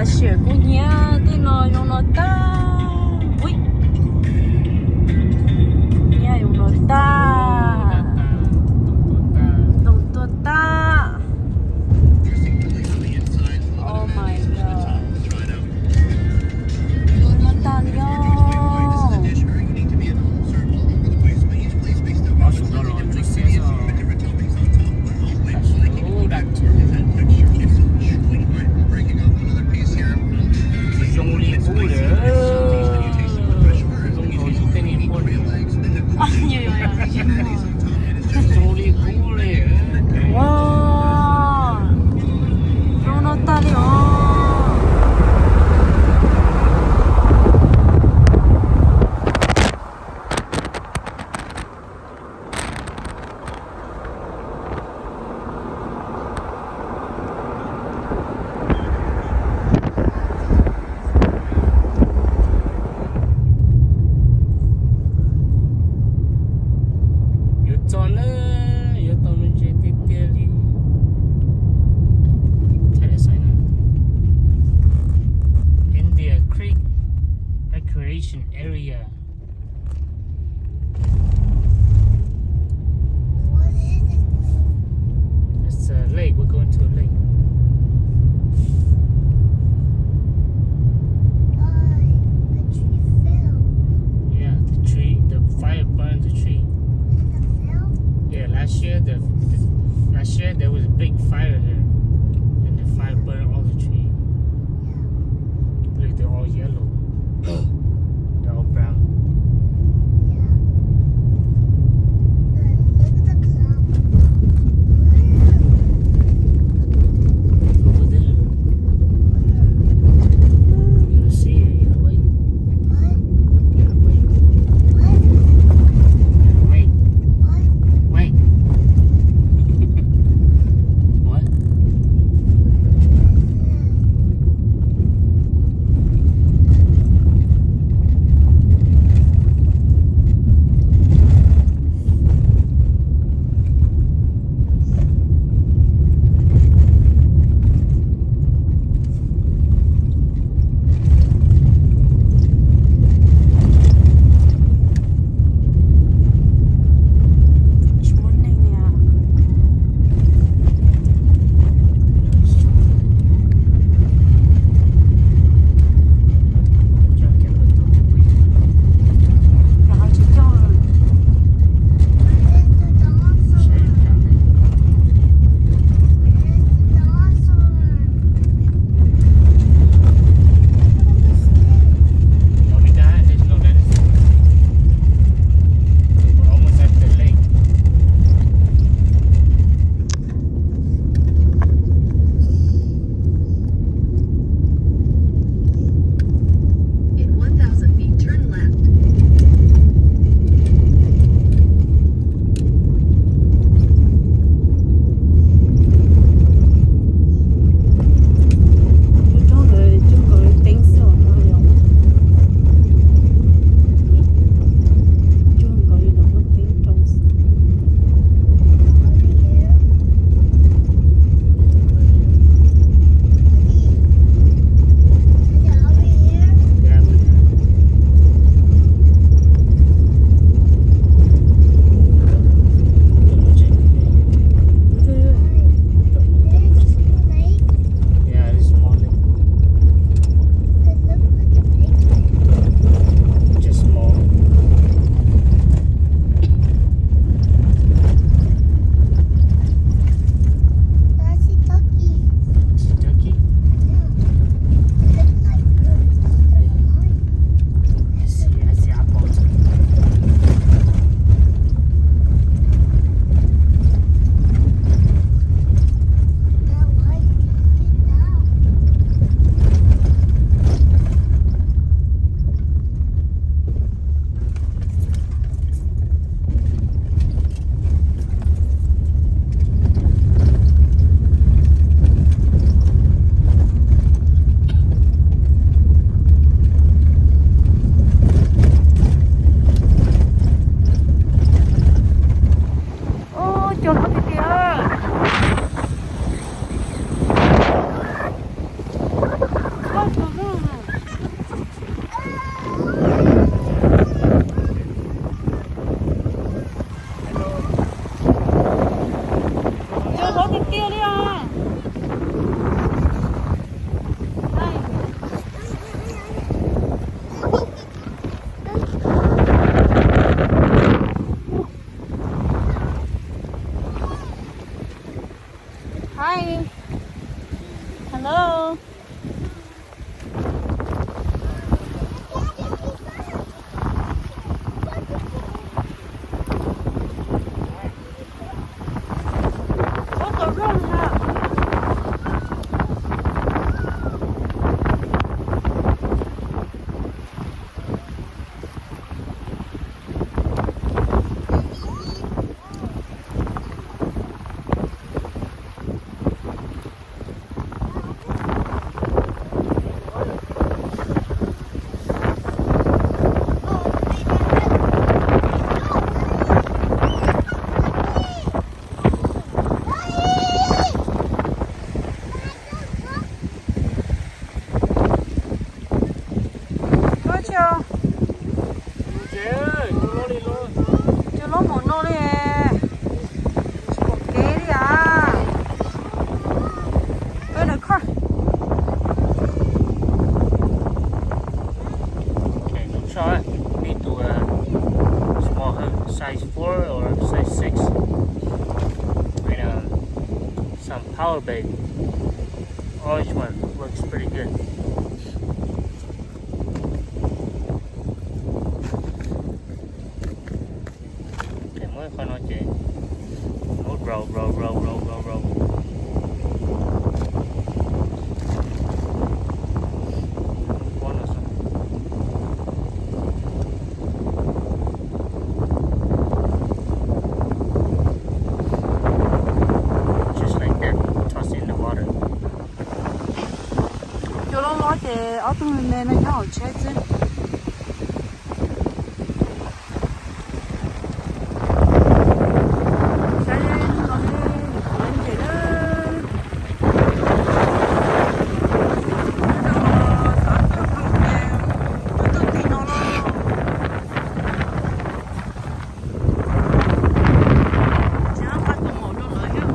Xiam kuv hnyiab tej no zoo no tag. Ui, hnyiab zoo no tag. Ntoo tuag tag. Oh my god. Zoo no tag li os. Zoo li qub lawm. four or size six. And uh, some power bait. Orange one looks pretty good. Ces muab qhov no ces muab roll, roll, roll, roll, roll, roll. Ua no xwb. Just like that, toss in the water. Cua loj loj ces ob tug me me no nyob hauv tsheb xwb. Saib hnub no nws puv ntses lawm. Hnub no xav tuaj plob ces tuaj txog tim no lauj. Tsis nqa tus maum rau lawv thiab.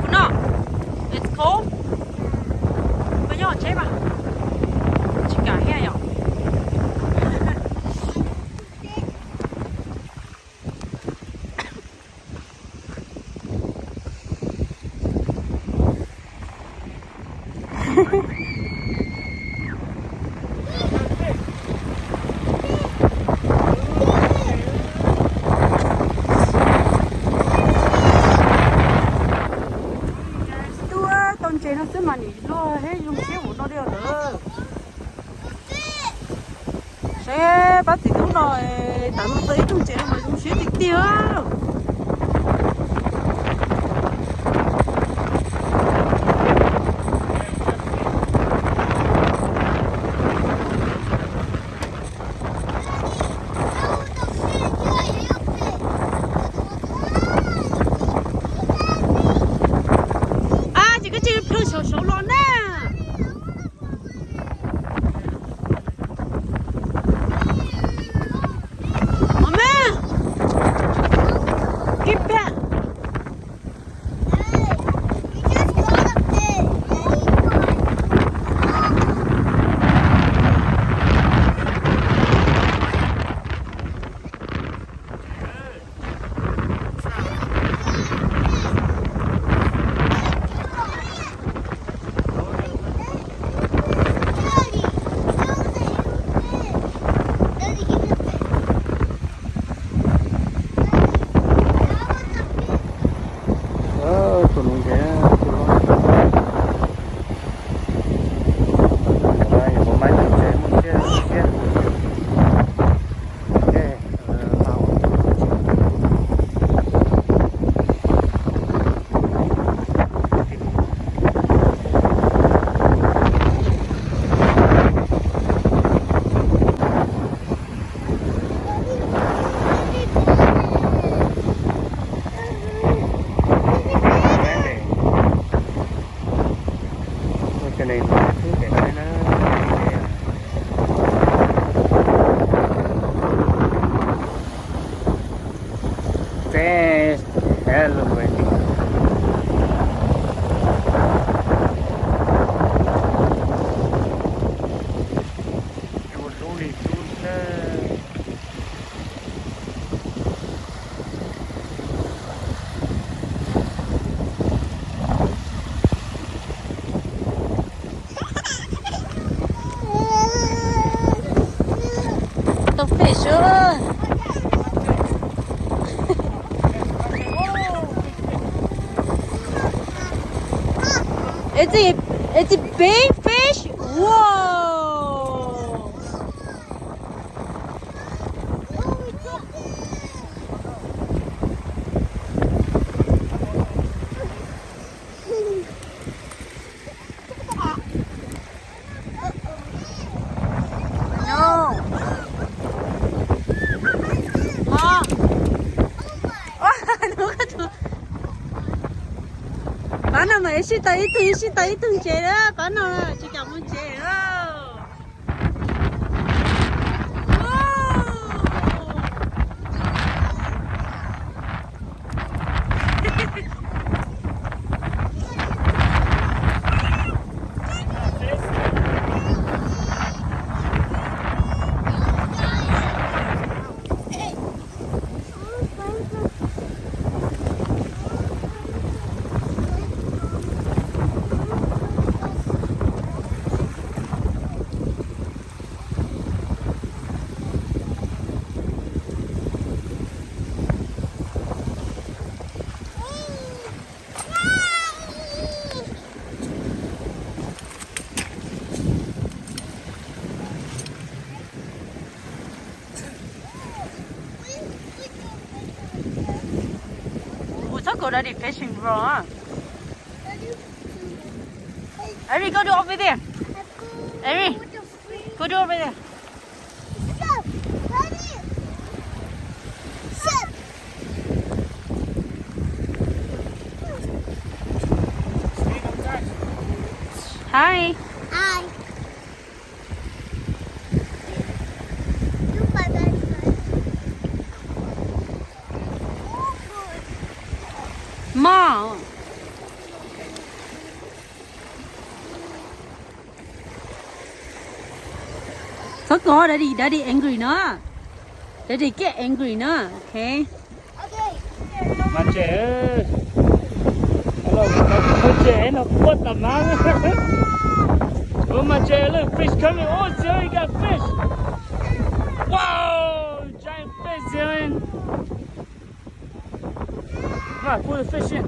Ua no, it's cold. Koj nyob hauv tsheb mas tsis kam thiab yom. Tuaj tau ntses no xwb mas nim luaj thiab zoo siab ua no li os lawm. Saib pab txiv tub no, tam no tau ib tug ntses no mas zoo siab tiag tiag. Ab, ces koj tsis plhws saum saud los na. Mama, give back. Tus nus ntses, tus no, tus no yuav ua maiv tus ntses muaj siab siab. Teb, teb lub npe li. Ua hlub li hlub na. Tau fish. It's a, it's a big fish. Whoa. Qhov no mas sib tau ib tug, sib tau ib tug ntses lawm, qhov no tsis kam mus ntses lawm. Go, Daddy, fishing, bro, huh? Ari, go do over there. Ari, go do over there. Hi. Hi. Mom. Txhob kov Daddy, Daddy angry no. Daddy get angry no. Okay. Mas tsev, mas tsev no quaj tas mas. Ua mas tsev, look, fish coming. Oh, Zillion got fish. Wow, giant fish, Zillion. Come on, pull the fish in.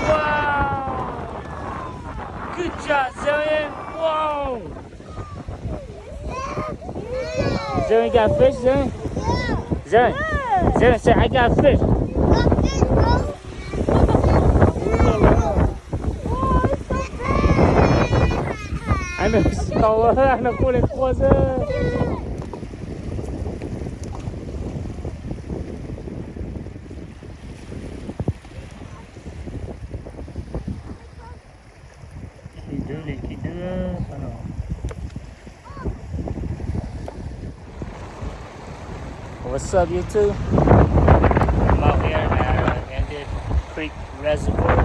Wow. Good job, Zillion. Wow. Zillion got fish, Zillion? Zillion, Zillion say, "I got fish." Ai, nws tsis tau, nws kuj li quaj xwb. Khi dwb li khi dwb no. What's up, YouTube? I'm out here at uh, Ended Creek Reservoir,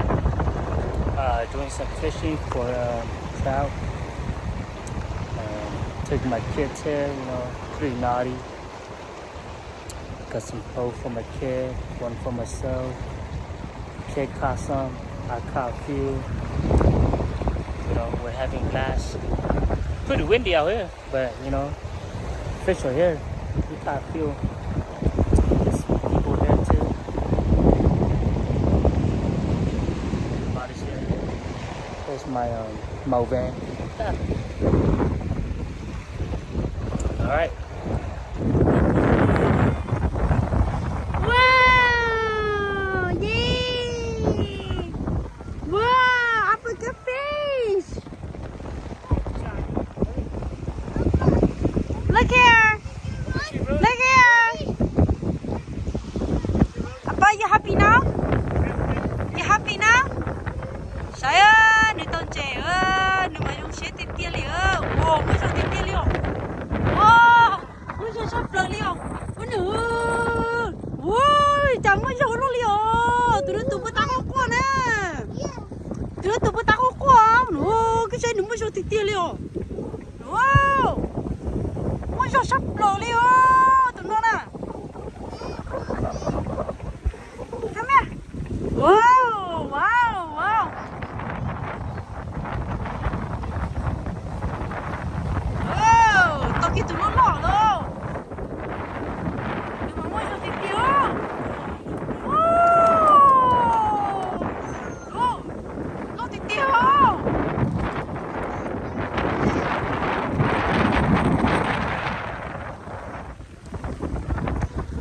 uh, doing some fishing for um, trout. Um, took my kids here, you know, pretty naughty. Got some pole for my kid, one for myself. Kid caught some, I caught a few. You know, we're having glass. Pretty windy out here, but you know, fish are here. We caught a few. There's people here too. Everybody's here. There's my um, Movan. All right. Wow! Yay! Wow! I put good fish. Look here. Look here. Apa, you happy now? You happy now? Saib, nws tau ntses, nws mas zoo siab tiag tiag li. Wow, muaj zog tiag tiag li os. Wow, muaj zog sab plaws li os. Ua nws, ua cas muaj zog ua luaj li os. Tus no tus puag ta quaj quaj na. Tus no tus puag ta quaj quaj. Koj saib nws muaj zog tiag tiag li os. Wow, muaj zog sab plaws li os tus no na. Wow, wow, wow. Wow, tau kiag tus loj loj lauj. Nws mas muaj zog tiag tiag. Wow, loj tiag tiag.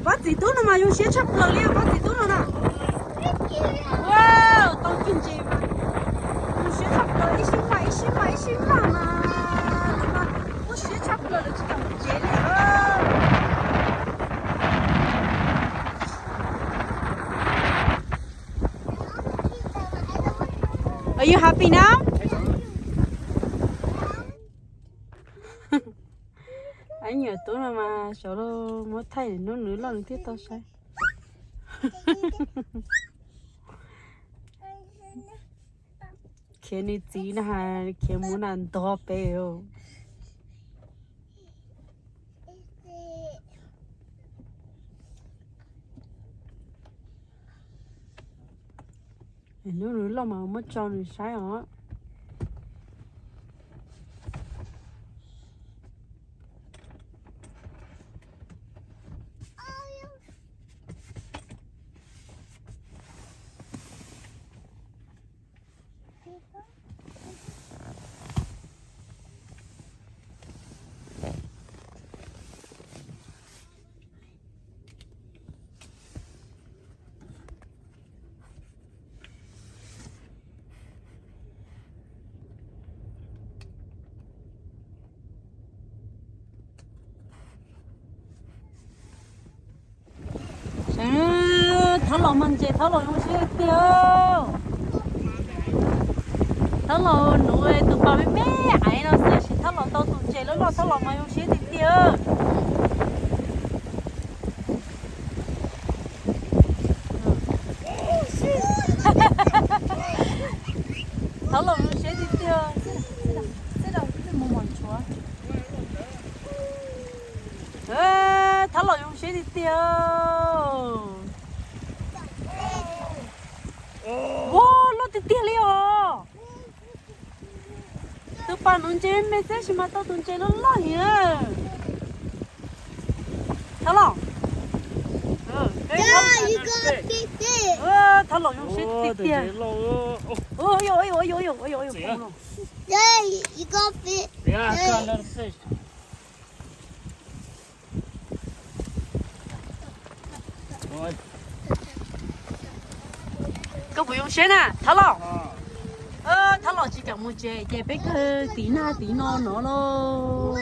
Pob txiv tub no mas zoo siab tshaj plaws li, pob txiv tub no na. Wow, tau kiag ntses mas zoo siab tshaj plaws, ib sib mas ib sib mas ib sib mas mas, lawv mas zoo siab tshaj plaws lawv tsis kam mus tsev li. Are you happy now? Ab, nyuam tub no mas xyov muab thaij hnub nws loj nws thiaj tau saib. Khiav nws txiv na, khiav mus na ntog pem. Hnub nws loj mas muab tso nws saib os. Ces Thab Laus zoo siab tiag tiag. Thab Laus nuv tus pas me me aiv no xwb, tab sis Thab Laus tau tus ntses loj loj, Thab Laus mas zoo siab tiag tiag. Thab Laus zoo siab tiag tiag. Thab Laus zoo siab tiag tiag. Ua, loj tiag tiag li os. Tus pas nuv ntses me xwb sis mas tau tus ntses loj loj li na. Thab Laus. Thab Laus zoo siab tiag tiag. Koj puas zoo siab na Thab Laus? Thab Laus tsis kam mus tsev ces peb kawg tiv nag tiv no no lauj.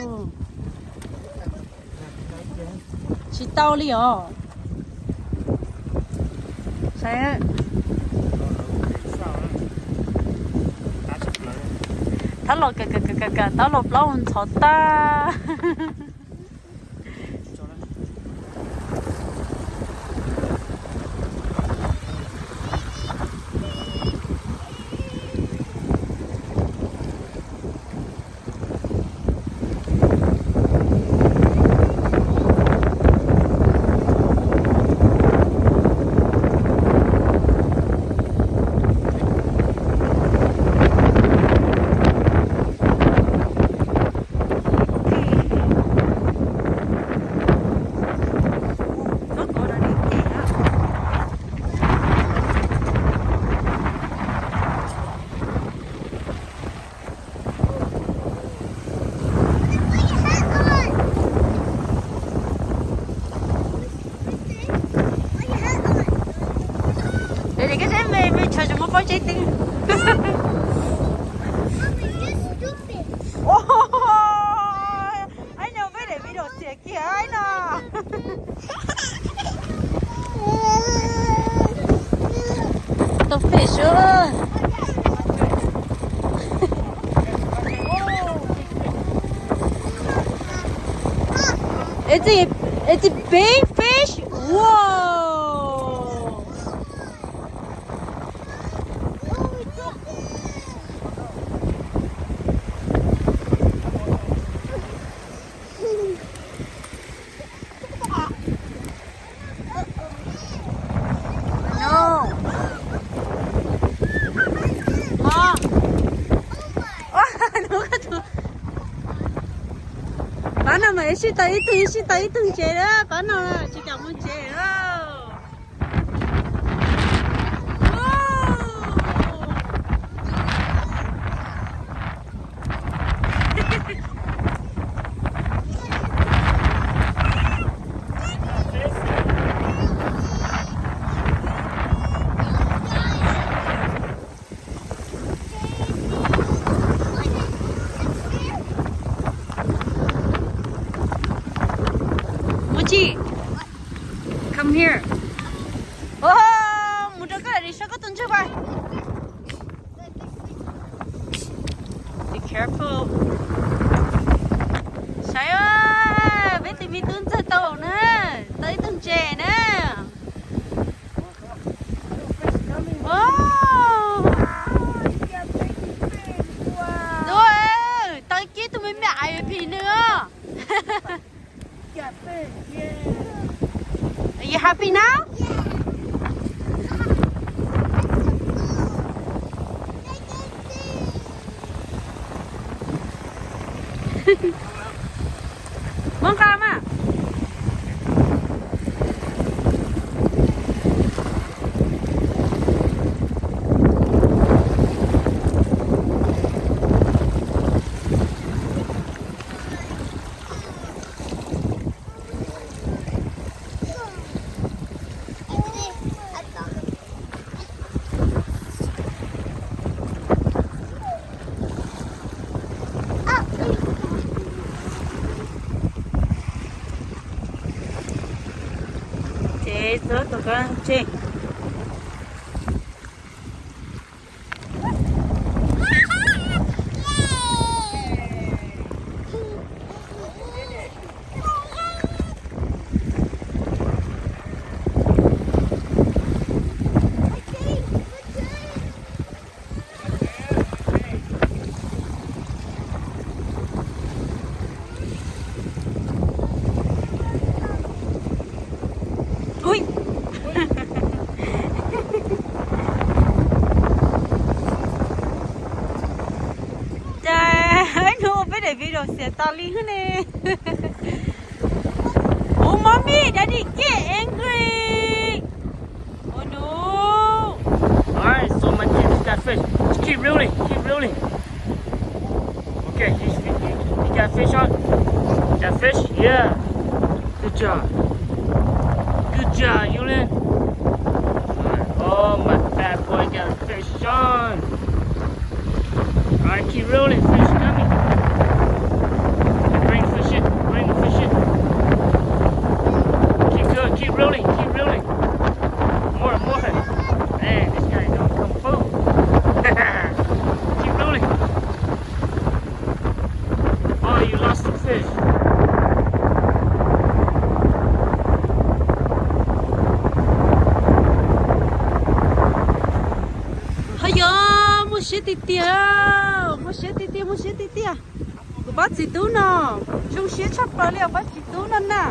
Tsis tau li os. Thab Laus kam kam kam kam Thab Laus plaub ntxhov tag. Ces koj saib me me tshuav tsis muaj pob zeb twg. Aib no peb daim video txias kiag aib no. Tau fish. It's a, it's a big fish. Whoa. No. Qhov no mas sib tau ib tug, sib tau ib tug ntses lawm, qhov no tsis kam mus tsev lawm. Muji, come here. Mus rau koj daim di saib koj tus ntswg pas. Be careful. Saib, peb tus me tub ntxawg tau na, tau ib tug ntses na. Tau kiag tus me me aiv phim nws os. Are you happy now? Muab nqa mas. Ces txog tom koj tsev. Xiav tas li hwb ne. Oh, mommy, daddy get angry. Oh no. All right, so my kids got fish. Just keep reeling, keep reeling. Okay, you, you, you got fish on? Got fish? Yeah. Good job. Good job, Yulin. All right. Oh, my bad boy got a fish on. All right, keep rolling, fish coming. Bring fish in, bring the fish in. Keep going, keep rolling, keep rolling. More, more. Man, this guy don't come home. Keep rolling. Oh, you lost the fish. Ho yog, muaj siab tiag tiag, muaj siab tiag tiag, muaj siab tiag tiag. Kuv pab txiv tub no, zoo siab tshaj plaws li os pab txiv tub no na.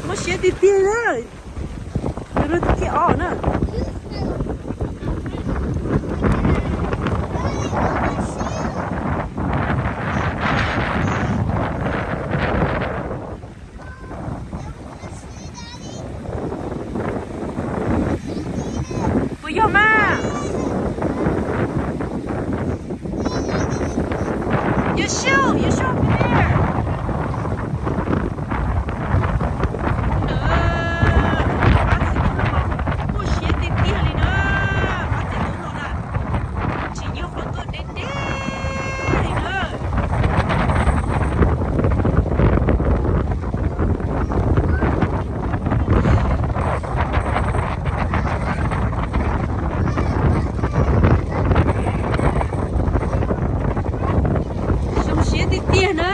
Muaj siab tiag tiag na. Yus rau tus thib ob na. Puas yog mas? You shoot, you shoot over there. Muaj siab tiag tiag li na, pab txiv tub no na. Tsis yog qhov tuaj deb deb li na. Zoo siab tiag tiag na.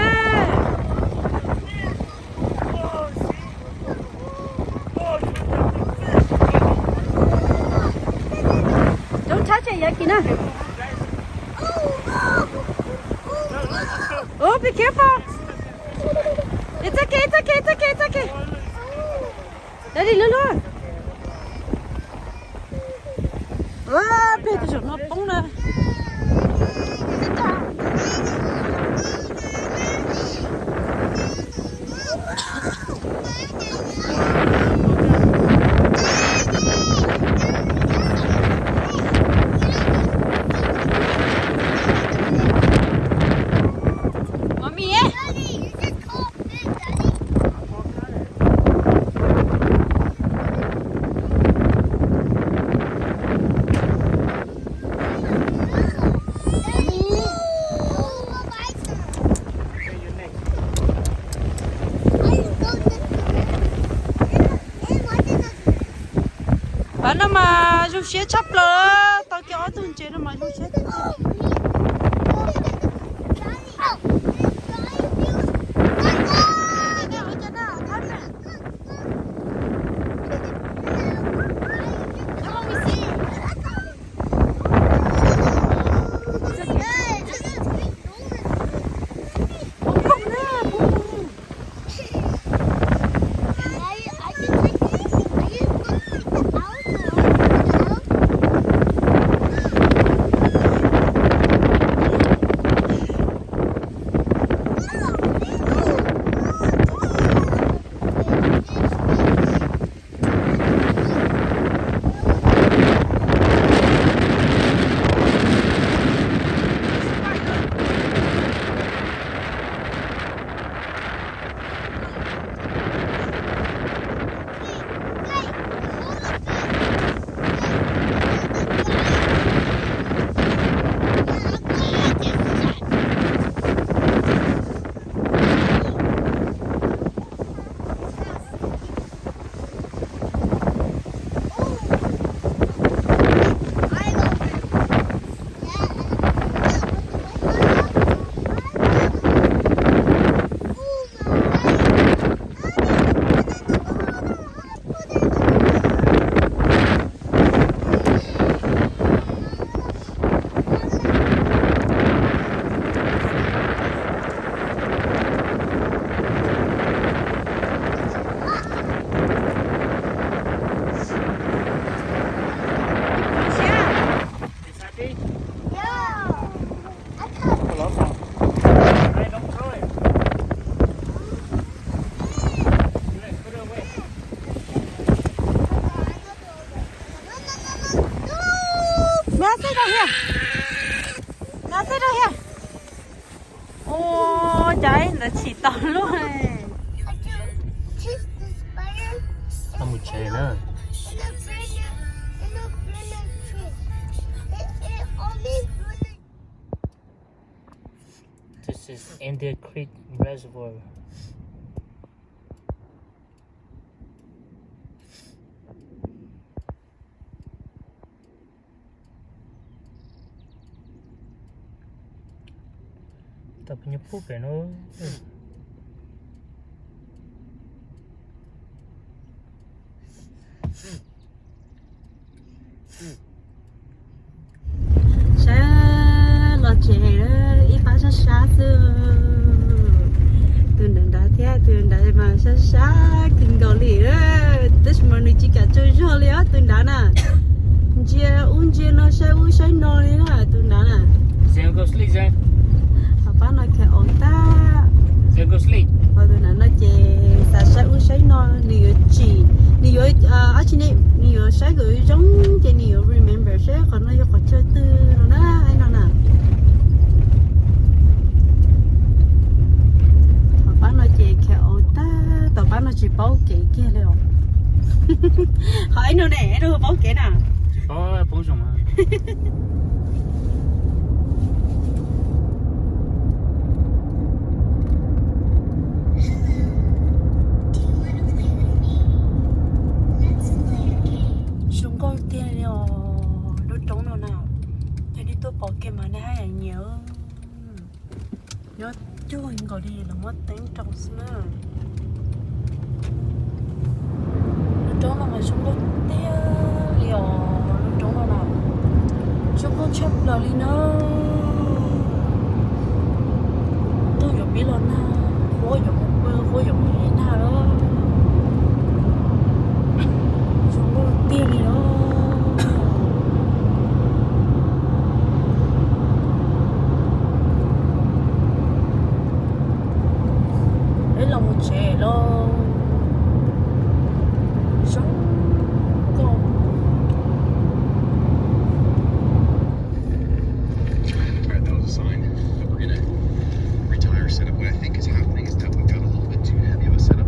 Don't touch it, Yaki na. Oh, be careful. It's okay, it's okay, it's okay, it's okay. Daddy, look, look. Peb tus zaum no poob na. Mommy, eh? Pab no mas zoo siab tshaj plaws, tau kiag ob tug ntses no mas zoo siab tiag tiag. Xeb rau hiaj. No xeb rau hiaj. Ua cas ib ntawd chim tau luaj. Tau mus tsev na. This is Indian Creek Reservoir. Tau peb nyob pub pem no. Sab los tsev ib pab sab sab xwb. Tus nrad nrad thiab tus nrad mas sab sab kawg nkaus li. Tab sis mas nws tsis kam tsaug zog li os tus nrad na. Ntsia ub ntsia no saib ub saib no li na tus nrad na. Ho pab no khaws aus tag. Ho tus nrad no ces xav saib ub saib no nws yuav tsim, nws yuav ab tsi ne, nws yuav saib kom zoo ces nws yuav remember saib qhov no yog qhov chaw twg no na, no na. Ho pab no ces khaws aus tag, tom pab no tsis paub kev kiag li os. Ho ib no ne, ib no paub kev na. Tsis paub poob zoo. Zoo nkauj tiag li os, lub roob no na, yog nej tuaj pom kiag mas nej haj yam nyiam. Nyob cuag nkaus li lawv muab teeb rau xwb na. Lub roob no mas zoo nkauj tiag li os, lub roob no na zoo nkauj tshaj plaws li na. Ntuj yuav pib los nag, huab yuav mus pw, huab yuav mus ib nag lawm. Zoo nkauj tiag li os. Peb los mus tsev lauj. Zoo nkauj. Alright, that was a sign that we're gonna retire a set of what I think is half